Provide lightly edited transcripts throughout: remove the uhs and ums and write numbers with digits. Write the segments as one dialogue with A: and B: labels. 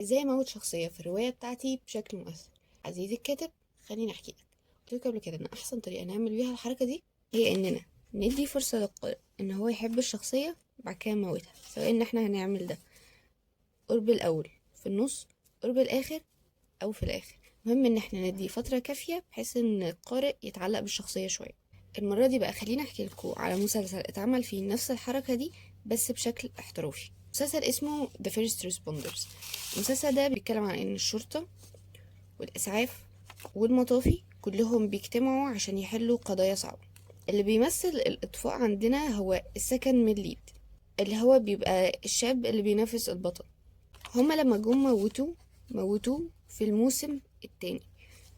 A: ازاي اموت شخصية في الرواية بتاعتي بشكل مؤثر؟ عزيزي الكاتب، خليني احكي لك. قلت لك قبل كده ان احسن طريقة نعمل بيها الحركة دي هي اننا ندي فرصة للقارئ ان هو يحب الشخصية بعد كده نموتها، سواء ان احنا هنعمل ده قرب الاول، في النص، قرب الاخر، او في الاخر. المهم ان احنا ندي فترة كافية بحيث ان القارئ يتعلق بالشخصية شوية. المرة دي بقى خليني احكي لكم على مسلسل اتعمل فيه نفس الحركة دي بس بشكل احترافي. مسلسل اسمه The First Responders. المسلسل ده بيتكلم عن ان الشرطة والاسعاف والمطافي كلهم بيجتمعوا عشان يحلوا قضايا صعبة. اللي بيمثل الاطفاء عندنا هو ال second male lead، اللي هو بيبقى الشاب اللي بينافس البطل. هما لما جم موتوه في الموسم التاني،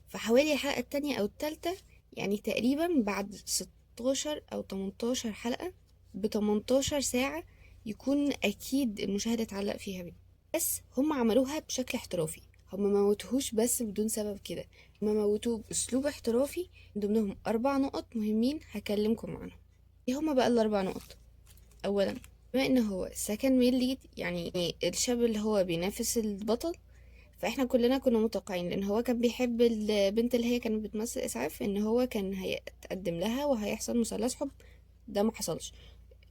A: في حوالي الحلقة التانية أو التالتة، يعني تقريبا بعد 16 أو 18 حلقة ب18 ساعة يكون أكيد المشاهد اتعلق فيها بيه. بس هم عملوها بشكل احترافي، هم ما موتوهوش بس بدون سبب كده، هم موتوه بأسلوب احترافي. من ضمنهم 4 نقط مهمين هكلمكم عنهم. ايه هما بقى ال4 نقط؟ أولا، بما ان هو second male lead، يعني الشاب اللي هو بينافس البطل، فاحنا كلنا كنا متوقعين لان هو كان بيحب البنت اللي هي كانت بتمثل اسعاف ان هو كان هيتقدم لها وهيحصل مثلث حب. ده ما حصلش.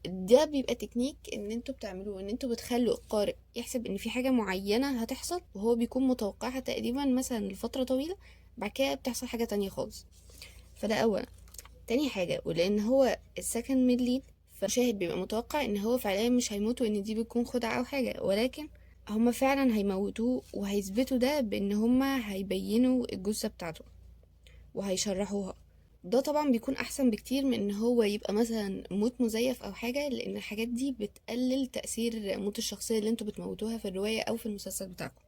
A: ده بيبقى تكنيك ان انتوا بتعملوه، ان انتوا بتخلوا القارئ يحسب ان في حاجة معينة هتحصل وهو بيكون متوقعها تقريبا مثلا لفترة طويلة، بعد كده بتحصل حاجة تانية خالص. فده اولا. تاني حاجة، ولان هو ال second male lead، فالمشاهد بيبقى متوقع ان هو فعليا مش هيموت وان دي بتكون خدعة او حاجة، ولكن هما فعلا هيموتوه وهيثبتوا ده بان هما هيبينوا الجثة بتاعته وهيشرحوها. ده طبعا بيكون احسن بكتير من ان هو يبقى مثلا موت مزيف او حاجة، لان الحاجات دي بتقلل تأثير موت الشخصية اللي انتوا بتموتوها في الرواية او في المسلسل بتاعكم.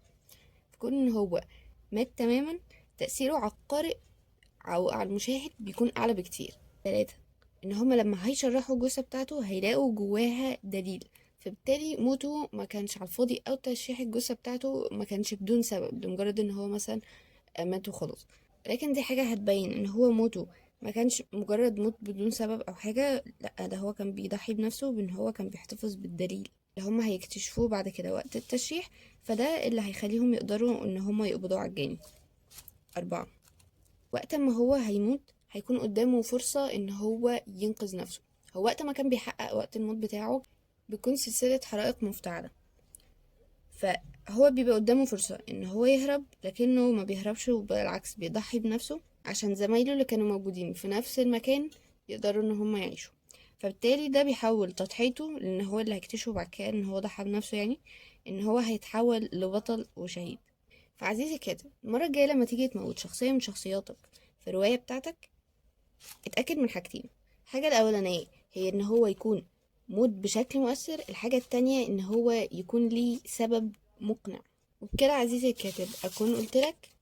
A: فكون ان هو مات تماما، تأثيره على القارئ او على المشاهد بيكون اعلى بكتير. 3، ان هما لما هيشرحوا الجثة بتاعته هيلاقوا جواها دليل، فبالتالي موته ما كانش على الفاضي او تشريح الجثة بتاعته ما كانش بدون سبب لمجرد ان هو مثلا مات وخلاص. لكن دي حاجة هتبين ان هو موته ما كانش مجرد موت بدون سبب او حاجة، لا ده هو كان بيضحي بنفسه بان هو كان بيحتفظ بالدليل اللي هما هيكتشفوه بعد كده وقت التشريح، فده اللي هيخليهم يقدروا ان هما يقبضوا على الجاني. 4، وقت ما هو هيموت هيكون قدامه فرصة ان هو ينقذ نفسه. هو وقت ما كان بيحقق وقت الموت بتاعه بيكون سلسلة حرائق مفتعلة، فهو بيبقى قدامه فرصة ان هو يهرب، لكنه ما بيهربش وبالعكس بيضحي بنفسه عشان زمايله اللي كانوا موجودين في نفس المكان يقدروا ان هم يعيشوا. فبالتالي ده بيحول تضحيته، لان هو اللي هيكتشفه بعد كده ان هو ضحى بنفسه، يعني ان هو هيتحول لبطل وشهيد. فعزيزي الكاتب، المرة الجاية لما تيجي تموت شخصية من شخصياتك في الرواية بتاعتك، اتأكد من حاجتين. الحاجة الأولانية هي ان هو يكون موت بشكل مؤثر، الحاجة التانية ان هو يكون ليه سبب مقنع. وبكده عزيزي الكاتب اكون قلت لك